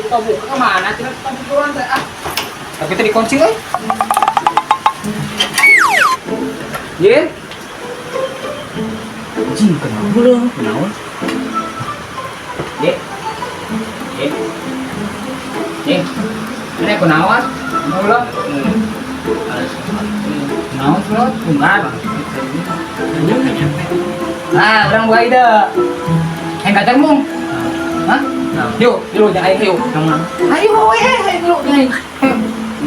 Buka-buka ke mana cenah tukang cukuran teh ah. Tapi teh dikunci euy. Ye. Anjing kenapa lu? Kunaon? Ye. Ye. Ye. Ini kunaon? Ulah. Kunaon slot? Kunaon? Nah, urang buka ide. Yang kacar mung. Hah? Yuk, yuk, jangan ayo, yuk. Ayo, eh, yuk, ayo.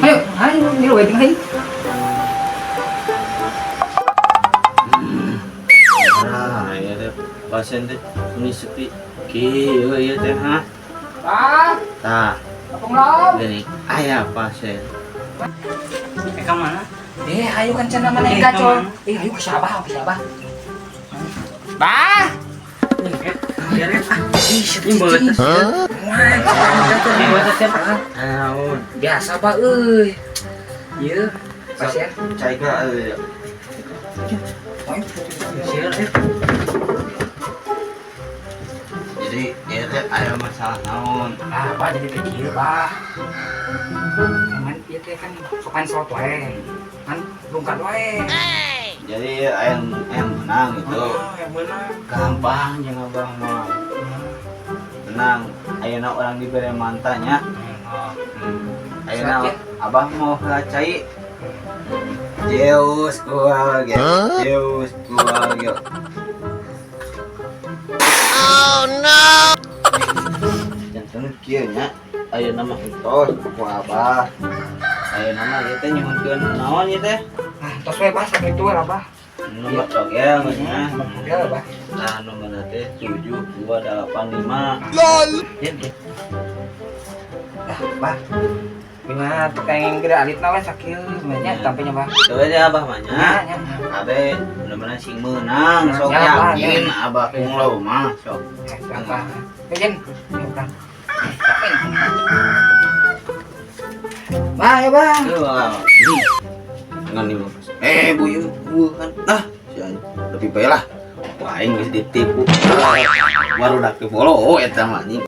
Ayo, ayo, yuk, ayo, ayo. Ah, iya teh pasien teh ini sepi. Kieu ieu teh ha. Ah, Tah, tepung laut. gini aya pasien. Eh, ka mana? Eh, ayo kan cenah mana Eh, kacau. kemana? Eh, ayo ke siapa? Ke siapa? Bah. Biar ah. Ih, Ini boleh tes. Ini buat siapa? Naon? Biasa, Pak euy. Ieu, pasien. Cai ka euy. Siapa? Jadi ieu teh aya masalah naon? Ah, Pak jadi teh kieu, Pak. Emang ieu teh kan sopan slot wae. Kan lungkat wae. Jadi aya yang menang gitu. Oh, yang menang. Gampang jeung abah mah. Tenang, ayeuna urang dibere mantanya. Ayeuna Siap, ya? Abah mau heula cai. Zeus keluarga, Zeus keluarga. Oh no. Janten kieu nya, ayeuna mah entos ku abah. Ayeuna mah ieu teh nyuhunkeun naon ieu teh? Nah, tos we Bah sakitu we lah, Bah. Nomor togel nya. Ya, Bah. Nah, nomorna teh 7285. Ah, Bah. Gimana tuh kayak gede alitna we sakieu nya tampilnya, Bah. Coba aja abah mah nya. Nya, nya. Abe bener-bener sing menang sok Ya, Abah, yakin ya. abah kunglo mah sok. Apa? Jen. Ini urang. Capek. Bah, ya, Bah. Ini ngan nih eh buyung bukan ah si anjing. Lebih baik lah wah aing geus ditipu baru dak ke bolo eta mah anjing.